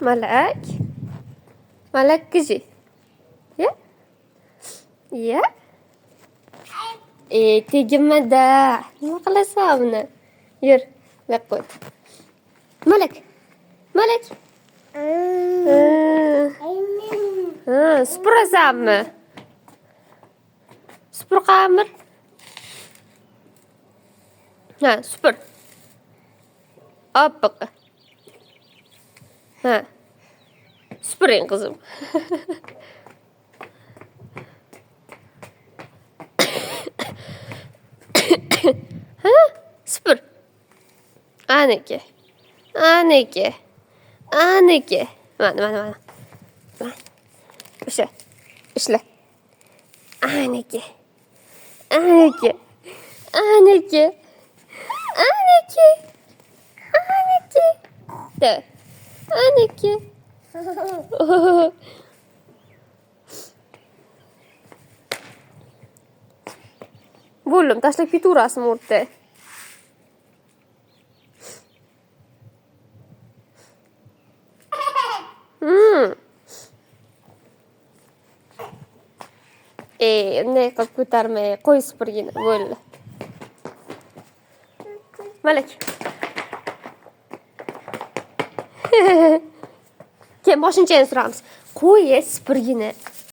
Malak. Malak kishi. Ya? Ya? E, tegmada. Nima qilasan buni? Yur, bu yoqqa o't. Malak. Malak. Ha, supurasanmi? Supur qamir. Ha, supur. Oppoq. Ha. Supuring qizim. Ha? Supur. Aniki. Aniki. Aniki. Mana, mana, mana. Mana. O'sha. Ishla. Aniki. Aniki. Aniki. Aniki. Aniki. De. Aniki. Bo'ldim, tashlab ketaverasizmi o'rta? E, unday qilib ko'tarmay, qo'y supurgini, bo'ldi. Malak. Keyin boshini suramiz. Qo'y, supurgini.